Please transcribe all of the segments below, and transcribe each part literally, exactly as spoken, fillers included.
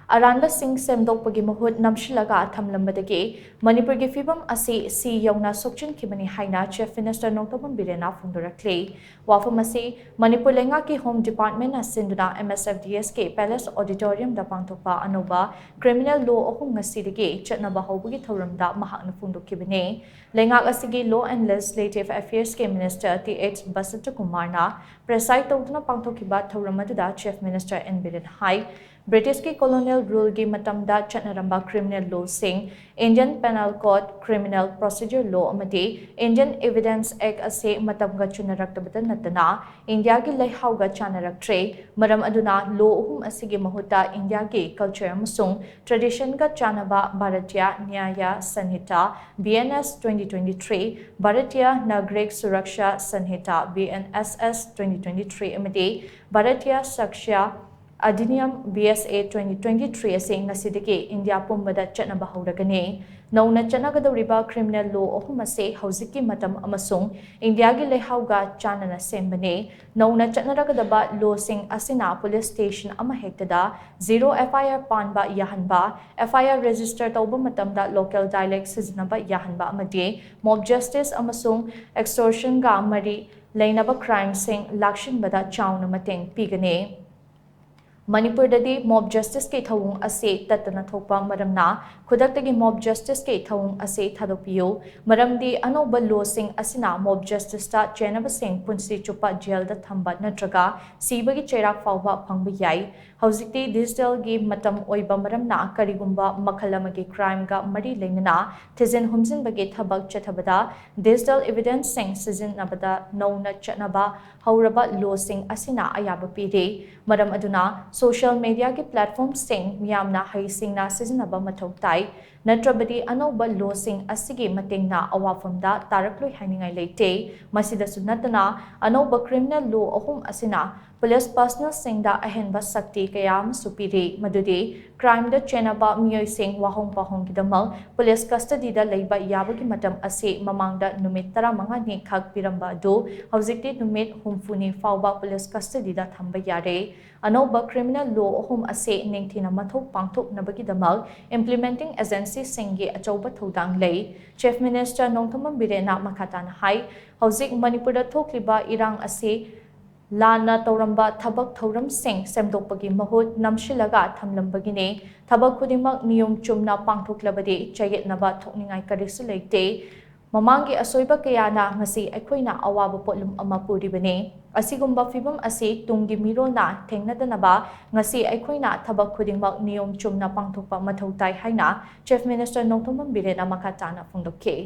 ꯑꯔꯥꯟꯕꯁꯤꯡ ꯁꯦꯝꯗꯣꯛꯄꯒꯤ ꯃꯍꯨꯠ ꯅꯝꯁꯤꯜꯂꯒ ꯊꯝꯂꯝꯕꯗꯒꯤ ꯃꯅꯤꯄꯨꯔꯒꯤ ꯐꯤꯕꯝ ꯑꯁꯤ ꯁꯤ ꯌꯧꯅ ꯁꯣꯛꯆꯤꯟꯈꯤꯕꯅꯤ ꯍꯥꯏꯅ Chief Minister ꯅꯣꯡꯊꯣꯝꯕꯝ ꯕꯤꯔꯦꯟꯅ ꯐꯣꯡꯗꯣꯔꯛꯂꯤ꯫ ꯋꯥꯐꯝ ꯑꯁꯤ ꯃꯅꯤꯄꯨꯔ ꯂꯩꯉꯥꯛꯀꯤ Home Department ꯅ ꯁꯤꯟꯗꯨꯅ M S F D S ꯀꯤ Palace Auditorium ꯗ ꯄꯥꯡꯊꯣꯛꯄ ꯑꯅꯧꯕ criminal law ꯑꯍꯨꯝ ꯉꯁꯤꯗꯒꯤ ꯆꯠꯅꯕ ꯍꯧꯕꯒꯤ ꯊꯧꯔꯝꯗ ꯃꯍꯥꯛꯅ ꯐꯣꯡꯗꯣꯛꯈꯤꯕꯅꯤ꯫ ꯂꯩꯉꯥꯛ ꯑꯁꯤꯒꯤ Law and Legislative Affairs ꯀꯤ Minister T H ꯕꯁꯟꯇꯀꯨꯃꯥꯔꯅ preside ꯇꯧꯗꯨꯅ ꯄꯥꯡꯊꯣꯛꯈꯤꯕ ꯊꯧꯔꯝ ꯑꯗꯨꯗ Chief Minister N ꯕꯤꯔꯦꯟ ꯍꯥꯏ, ꯕ꯭ꯔꯤꯇꯤꯁꯀꯤ colonial rule ꯒꯤ ꯃꯇꯝꯗ ꯆꯠꯅꯔꯝꯕ criminal law ꯁꯤꯡ, Indian Penal Code, Criminal Procedure Law ꯑꯃꯗꯤ Indian Evidence Act ꯑꯁꯤ ꯃꯇꯝꯒ ꯆꯨꯅꯔꯛꯇꯕꯇ ꯅꯠꯇꯅ ꯏꯟꯗꯤꯌꯥꯒꯤ ꯂꯩꯍꯥꯎꯒ ꯆꯥꯟꯅꯔꯛꯇ꯭ꯔꯦ꯫ ꯃꯔꯝ ꯑꯗꯨꯅ law ꯑꯍꯨꯝ ꯑꯁꯤꯒꯤ ꯃꯍꯨꯠꯇ ꯏꯟꯗꯤꯌꯥꯒꯤ culture ꯑꯃꯁꯨꯡ tradition ꯒ ꯆꯥꯟꯅꯕ Bharatiya Nyaya Sanhita, B N S twenty twenty-three, Bharatiya Nagarik Suraksha Sanhita, B N S S twenty twenty-three ꯑꯃꯗꯤ Bharatiya Sakshya Adhiniyam, B S A twenty twenty-three ꯑꯁꯤ ꯉꯁꯤꯗꯒꯤ ꯏꯟꯗꯤꯌꯥ ꯄꯨꯝꯕꯗ ꯆꯠꯅꯕ ꯍꯧꯔꯒꯅꯤ꯫ ꯅꯧꯅ ꯆꯠꯅꯒꯗꯧꯔꯤꯕ criminal law ꯑꯍꯨꯝ ꯑꯁꯤ ꯍꯧꯖꯤꯛꯀꯤ ꯃꯇꯝ ꯑꯃꯁꯨꯡ ꯏꯟꯗꯤꯌꯥꯒꯤ ꯂꯩꯍꯥꯎꯒ ꯆꯥꯟꯅꯅ ꯁꯦꯝꯕꯅꯤ꯫ ꯅꯧꯅ ꯆꯠꯅꯔꯛꯀꯗꯕ law ꯁꯤꯡ ꯑꯁꯤꯅ police station ꯑꯃꯍꯦꯛꯇꯗ zero F I R ꯄꯥꯟꯕ ꯌꯥꯍꯟꯕ, F I R register ꯇꯧꯕ ꯃꯇꯝꯗ local dialect ꯁꯤꯖꯤꯟꯅꯕ ꯌꯥꯍꯟꯕ ꯑꯃꯗꯤ mob justice ꯑꯃꯁꯨꯡ extortion ꯒ ꯃꯔꯤ ꯂꯩꯅꯕ crime ꯁꯤꯡ ꯂꯥꯛꯁꯤꯟꯕꯗ ꯆꯥꯎꯅ ꯃꯇꯦꯡ ꯄꯤꯒꯅꯤ꯫ ꯃꯅꯤꯄꯨꯔꯗꯗꯤ mob justice ꯀꯤ ꯊꯧꯑꯣꯡ ꯑꯁꯤ ꯇꯠꯇꯅ ꯊꯣꯛꯄ ꯃꯔꯝꯅ ꯈꯨꯗꯛꯇꯒꯤ mob justice ꯀꯤ ꯊꯧꯑꯣꯡ ꯑꯁꯤ ꯊꯥꯗꯣꯛꯄꯤꯌꯨ꯫ ꯃꯔꯝꯗꯤ ꯑꯅꯧꯕ law ꯁꯤꯡ ꯑꯁꯤꯅ mob justice ꯇ ꯆꯦꯟꯅꯕꯁꯤꯡ ꯄꯨꯟꯁꯤ ꯆꯨꯞꯄ jail ꯗ ꯊꯝꯕ ꯅꯠꯇ꯭ꯔꯒ ꯁꯤꯕꯒꯤ ꯆꯩꯔꯥꯛ ꯐꯥꯎꯕ ꯐꯪꯕ ꯌꯥꯏ꯫ ꯍꯧꯖꯤꯛꯇꯤ digital ꯒꯤ ꯃꯇꯝ ꯑꯣꯏꯕ ꯃꯔꯝꯅ ꯀꯔꯤꯒꯨꯝꯕ ꯃꯈꯜ ꯑꯃꯒꯤ crime ꯒ ꯃꯔꯤ ꯂꯩꯅꯅ ꯊꯤꯖꯤꯟ ꯍꯨꯝꯖꯤꯟꯕꯒꯤ ꯊꯕꯛ ꯆꯠꯊꯕꯗ digital evidence ꯁꯤꯡ ꯁꯤꯖꯤꯟꯅꯕꯗ ꯅꯧꯅ ꯆꯠꯅꯕ ꯍꯧꯔꯕ law ꯁꯤꯡ ꯑꯁꯤꯅ ꯑꯌꯥꯕ ꯄꯤꯔꯤ꯫ ꯃꯔꯝ ꯑꯗꯨꯅ social media ꯒꯤ platform ꯁꯤꯡ ꯃꯤꯌꯥꯝꯅ ꯍꯩꯁꯤꯡꯅ ꯁꯤꯖꯤꯟꯅꯕ ꯃꯊꯧ ꯇꯥꯏ꯫ ꯅꯠꯇ꯭ꯔꯕꯗꯤ ꯑꯅꯧꯕ law ꯁꯤꯡ ꯑꯁꯤꯒꯤ ꯃꯇꯦꯡꯅ ꯑꯋꯥꯐꯝꯗ ꯇꯥꯔꯛꯂꯣꯏ ꯍꯥꯏꯅꯤꯡꯉꯥꯏ ꯂꯩꯇꯦ꯫ ꯃꯁꯤꯗꯁꯨ ꯅꯠꯇꯅ ꯑꯅꯧꯕ criminal law ꯑꯍꯨꯝ ꯑꯁꯤꯅ ꯄꯨꯂꯤꯁ ꯄꯔꯁꯅꯦꯜꯁꯤꯡꯗ ꯑꯍꯦꯟꯕ ꯁꯛꯇꯤ ꯀꯌꯥ ꯑꯃꯁꯨ ꯄꯤꯔꯤ, ꯃꯗꯨꯗꯤ ꯀ꯭ꯔꯥꯏꯝꯗ ꯆꯦꯟꯅꯕ ꯃꯤꯑꯣꯏꯁꯤꯡ ꯋꯥꯍꯣꯡ ꯄꯥꯍꯣꯡꯒꯤꯗꯃꯛ ꯄꯨꯂꯤꯁ ꯀꯁꯇꯗꯤꯗ ꯂꯩꯕ ꯌꯥꯕꯒꯤ ꯃꯇꯝ ꯑꯁꯤ ꯃꯃꯥꯡꯗ ꯅꯨꯃꯤꯠ ꯇꯔꯥꯃꯉꯥꯅꯤ ꯈꯛ ꯄꯤꯔꯝꯕ ꯑꯗꯨ ꯍꯧꯖꯤꯛꯇꯤ ꯅꯨꯃꯤꯠ ꯍꯨꯝꯐꯨꯅꯤ ꯐꯥꯎꯕ ꯄꯨꯂꯤꯁ ꯀꯁꯇꯗꯤꯗ ꯊꯝꯕ ꯌꯥꯔꯦ꯫ ꯑꯅꯧꯕ ꯀ꯭ꯔꯤꯃꯤꯅꯦꯜ ꯂꯣ ꯑꯍꯨꯝ ꯑꯁꯤ ꯅꯤꯡꯊꯤꯅ ꯃꯊꯧ ꯄꯥꯡꯊꯣꯛꯅꯕꯒꯤꯗꯃꯛ ꯏꯝꯄ꯭ꯂꯤꯃꯦꯟꯇꯤꯡ ꯑꯦꯖꯦꯟꯁꯤꯁꯤꯡꯒꯤ ꯑꯆꯧꯕ ꯊꯧꯗꯥꯡ ꯂꯩ꯫ ꯆꯤꯐ ꯃꯤꯅꯤꯁꯇꯔ ꯅꯣꯡꯊꯣꯝꯕꯝ ꯕꯤꯔꯦꯟꯅ ꯃꯈꯥ ꯇꯥꯅ ꯍꯥꯏ, ꯍꯧꯖꯤꯛ ꯃꯅꯤꯄꯨꯔꯗ ꯊꯣꯛꯂꯤꯕ ꯏꯔꯥꯡ ꯑꯁꯤ ꯂꯥꯟꯅ ꯇꯧꯔꯝꯕ ꯊꯕꯛ ꯊꯧꯔꯝꯁꯤꯡ ꯁꯦꯝꯗꯣꯛꯄꯒꯤ ꯃꯍꯨꯠ ꯅꯝꯁꯤꯜꯂꯒ ꯊꯝꯂꯝꯕꯒꯤꯅꯤ꯫ ꯊꯕꯛ ꯈꯨꯗꯤꯡꯃꯛ ꯅꯤꯌꯣꯝ ꯆꯨꯝꯅ ꯄꯥꯡꯊꯣꯛꯂꯕꯗꯤ ꯆꯌꯦꯠꯅꯕ ꯊꯣꯛꯅꯤꯡꯉꯥꯏ ꯀꯔꯤꯁꯨ ꯂꯩꯇꯦ꯫ ꯃꯃꯥꯡꯒꯤ ꯑꯁꯣꯏꯕ ꯀꯌꯥꯅ ꯉꯁꯤ ꯑꯩꯈꯣꯏꯅ ꯑꯋꯥꯕ ꯄꯣꯠꯂꯨꯝ ꯑꯃ ꯄꯨꯔꯤꯕꯅꯤ꯫ ꯑꯁꯤꯒꯨꯝꯕ ꯐꯤꯚꯝ ꯑꯁꯤ ꯇꯨꯡꯒꯤ ꯃꯤꯔꯣꯜꯅ ꯊꯦꯡꯅꯗꯅꯕ ꯉꯁꯤ ꯑꯩꯈꯣꯏꯅ ꯊꯕꯛ ꯈꯨꯗꯤꯡꯃꯛ ꯅꯤꯌꯣꯝ ꯆꯨꯝꯅ ꯄꯥꯡꯊꯣꯛꯄ ꯃꯊꯧ ꯇꯥꯏ ꯍꯥꯏꯅ ꯆꯤꯐ ꯃꯤꯅꯤꯁꯇꯔ ꯅꯣꯡꯊꯣꯝꯕꯝ ꯕꯤꯔꯦꯟꯅ ꯃꯈꯥ ꯇꯥꯅ ꯐꯣꯡꯗꯣꯛꯈꯤ꯫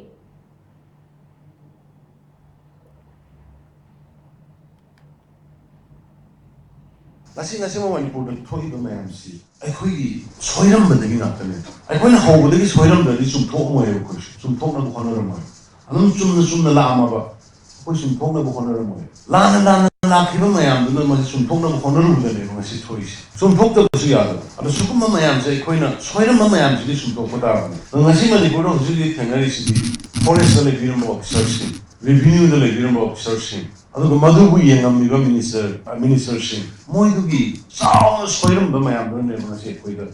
ꯉꯁꯤ ꯉꯁꯤꯃꯛ ꯃꯅꯤꯄꯨꯔꯗ ꯊꯣꯛꯏꯕ ꯃꯌꯥꯝꯁꯤ ꯑꯩꯈꯣꯏꯒꯤ ꯁꯣꯏꯔꯝꯕꯗꯒꯤ ꯉꯥꯛꯇꯅꯦ꯫ ꯑꯩꯈꯣꯏꯅ ꯍꯧꯕꯗꯒꯤ ꯁꯣꯏꯔꯝꯗ꯭ꯔꯗꯤ ꯆꯨꯝꯊꯣꯛꯑꯝꯃꯣꯏꯕ, ꯑꯩꯈꯣꯏꯁꯨ ꯆꯨꯝꯊꯣꯛꯅꯕ ꯍꯣꯠꯅꯔꯝꯃꯣꯏ꯫ ꯑꯗꯨꯝ ꯆꯨꯝꯅ ꯆꯨꯝꯅ ꯂꯥꯛꯑꯝꯃꯕ ꯑꯩꯈꯣꯏ ꯆꯨꯝꯊꯣꯛꯅꯕ ꯍꯣꯠꯅꯔꯝꯃꯣꯏ꯫ ꯂꯥꯟꯅ ꯂꯥꯟꯅ ꯂꯥꯛꯈꯤꯕ ꯃꯌꯥꯝꯗꯨꯅ ꯃꯁꯤ ꯆꯨꯝꯊꯣꯛꯅꯕ ꯍꯣꯠꯅꯔꯨꯕꯗꯅꯦꯕ ꯉꯁꯤ ꯊꯣꯛꯏꯁꯦ꯫ ꯆꯨꯝꯊꯣꯛꯇꯕꯁꯨ ꯌꯥꯗꯕ꯫ ꯑꯗꯣ ꯁꯤꯒꯨꯝꯕ ꯃꯌꯥꯝꯁꯦ ꯑꯩꯈꯣꯏꯅ ꯁꯣꯏꯔꯝꯕ ꯃꯌꯥꯝꯁꯤꯗꯤ ꯆꯨꯝꯊꯣꯛꯄ ꯇꯥꯕꯅꯤ꯫ ꯑꯗꯣ ꯉꯁꯤ ꯃꯅꯤꯄꯨꯔꯗ ꯍꯧꯖꯤꯛ ꯍꯧꯖꯤꯛ ꯊꯦꯡꯅꯔꯤꯁꯤꯗꯤ ꯐꯣꯔꯦꯁꯇ ꯂꯩꯕꯤꯔꯝꯕ ꯑꯣꯐꯤꯁꯔꯁꯤꯡ, ꯔꯦꯚꯤꯅ꯭ꯌꯨꯗ ꯂꯩꯕꯤꯔꯝꯕ ꯑꯣꯐꯤꯁꯔꯁꯤꯡ, ꯑꯗꯨꯒ ꯃꯗꯨꯕꯨ ꯌꯦꯡꯉꯝꯃꯤꯕ ꯃꯤꯅꯤꯁꯇꯔ, ꯃꯤꯅꯤꯁꯇꯔꯁꯤꯡ, ꯃꯣꯏꯗꯨꯒꯤ ꯆꯥꯎꯅ ꯁꯣꯏꯔꯝꯕ ꯃꯌꯥꯝꯗꯨꯅꯅꯦꯕ ꯉꯁꯤ ꯑꯩꯈꯣꯏꯗ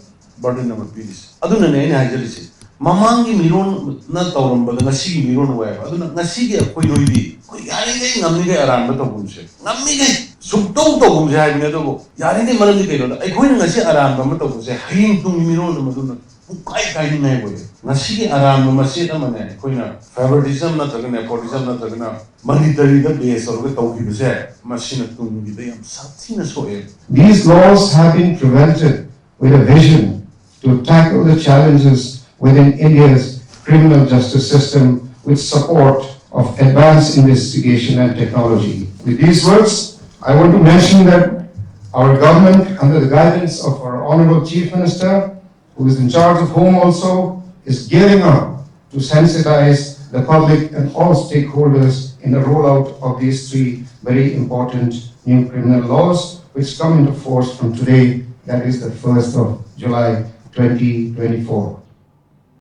ꯕꯔꯗꯟ ꯑꯃ ꯄꯤꯔꯤꯁꯦ꯫ ꯑꯗꯨꯅꯅꯦ ꯑꯩꯅ ꯍꯥꯏꯖꯔꯤꯁꯦ, ꯃꯃꯥꯡꯒꯤ ꯃꯤꯔꯣꯟꯅ ꯇꯧꯔꯝꯕꯗ ꯉꯁꯤꯒꯤ ꯃꯤꯔꯣꯟ ꯑꯣꯏꯌꯦꯕ꯫ ꯑꯗꯨꯅ ꯉꯁꯤꯒꯤ ꯑꯩꯈꯣꯏ ꯅꯣꯏꯗꯤ ꯑꯩꯈꯣꯏ ꯌꯥꯔꯤꯈꯩ ꯉꯝꯃꯤꯈꯩ ꯑꯔꯥꯟꯕ ꯇꯧꯒꯨꯝꯁꯦ, ꯉꯝꯃꯤꯈꯩ ꯁꯨꯡꯇꯧ ꯇꯧꯒꯨꯝꯁꯦ ꯍꯥꯏꯕꯅꯤ꯫ ꯑꯗꯨꯕꯨ ꯌꯥꯔꯤꯈꯩ ꯃꯔꯝꯗꯤ ꯀꯩꯅꯣꯗ ꯑꯩꯈꯣꯏꯅ ꯉꯁꯤ ꯑꯔꯥꯟꯕ ꯑꯃ ꯇꯧꯕꯁꯦ ꯍꯌꯦꯡ ꯇꯨꯡꯒꯤ ꯃꯤꯔꯣꯟꯗ ꯃꯗꯨꯅ ꯄꯨꯡꯀꯥꯏ ꯀꯥꯏꯅꯤꯡꯉꯥꯏ ꯑꯣꯏꯌꯦ꯫ ꯉꯁꯤꯒꯤ ꯑꯔꯥꯟꯕ ꯃꯆꯦꯠ ꯑꯃꯅꯦ ꯑꯩꯈꯣꯏꯅ ꯐꯦꯚꯔꯇꯤꯖꯝ ꯅꯠꯇ꯭ꯔꯒ ꯅꯦꯄꯣꯇꯤꯖꯝ ꯅꯠꯇ꯭ꯔꯒꯅ ꯃꯅꯤꯇꯔꯤꯗ ꯕꯦꯁ ꯇꯧꯔꯒ ꯇꯧꯈꯤꯕꯁꯦ, ꯃꯁꯤꯅ ꯇꯨꯡꯒꯤꯗ ꯌꯥꯝ ꯁꯥꯊꯤꯅ ꯁꯣꯛꯑꯦ꯫ These laws have been prevented with a vision to tackle the challenges within India's criminal justice system with support of advanced investigation and technology. With these words, I want to mention that our government, under the guidance of our Honorable Chief Minister, who is in charge of Home also, is gearing up to sensitize the public and all stakeholders in the rollout of these three very important new criminal laws which come into force from today, that is the first of July twenty twenty-four.